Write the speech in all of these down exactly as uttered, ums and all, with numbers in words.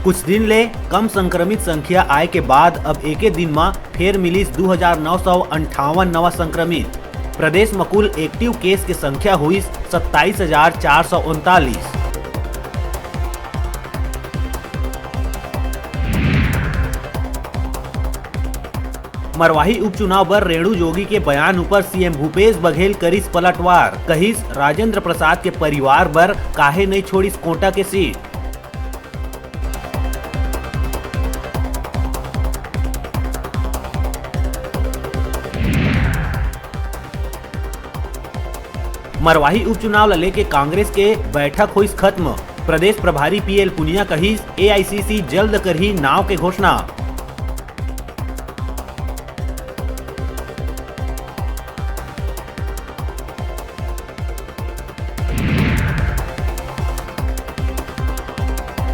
कुछ दिन ले कम संक्रमित संख्या आए के बाद अब एके दिन म फेर मिलिस दू हजार नौ सौ अंठावन नवा संक्रमित। प्रदेश म कुल एक्टिव केस के संख्या होइस सत्ताईस हजार चार सौ उनतालीस। मरवाही उपचुनाव बर रेणु जोगी के बयान ऊपर सीएम भूपेश बघेल करिस पलटवार, कहिस राजेंद्र प्रसाद के परिवार बर काहे नइ छोड़िस कोटा के सीट। मरवाही उपचुनाव ल लेके कांग्रेस के बैठक होइस खत्म। प्रदेश प्रभारी पीएल पुनिया कहिस, एआईसीसी जल्द करही नाव के घोषणा।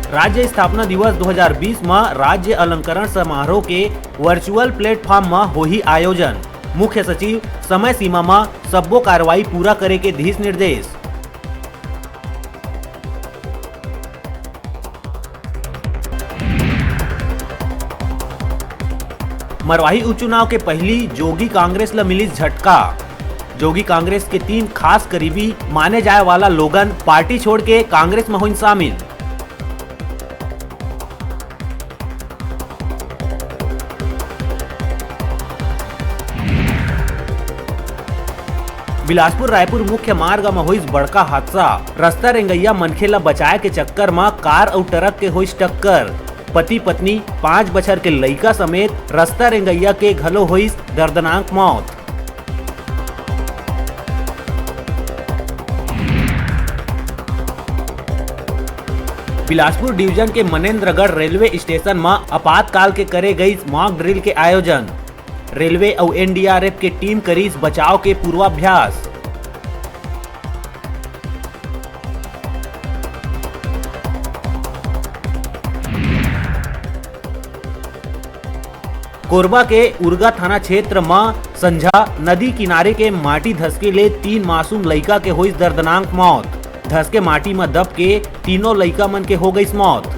राज्य स्थापना दिवस दो हज़ार बीस म राज्य अलंकरण समारोह के वर्चुअल प्लेटफॉर्म म होही आयोजन। मुख्य सचिव समय सीमा म सब्बो कार्रवाई पूरा करे के दिस निर्देश। मरवाही उपचुनाव के पहिली जोगी कांग्रेस ल मिलिस झटका। जोगी कांग्रेस के तीन खास करीबी माने जाए वाला लोगन पार्टी छोड़ के कांग्रेस म होइन शामिल। बिलासपुर रायपुर मुख्य मार्ग म होइस बड़का हादसा। रस्ता रेंगइया मनखे ल बचाए के चक्कर म कार अउ ट्रक के होइस टक्कर। पति पत्नी, पाँच बछर के लइका समेत रस्ता रेंगइया के घलो होइस दर्दनाक मौत। बिलासपुर डिवीजन के मनेंद्रगढ़ रेलवे स्टेशन म आपातकाल के करे गइस मॉक ड्रिल के आयोजन। रेलवे अउ एनडीआरएफ के टीम करिस बचाव के पूर्वाभ्यास। कोरबा के उरगा थाना क्षेत्र म संझा नदी किनारे के माटी धसके ले तीन मासूम लइका के होइस दर्दनाक मौत। धसके माटी म दब के तीनों लइका मन के हो गइस मौत।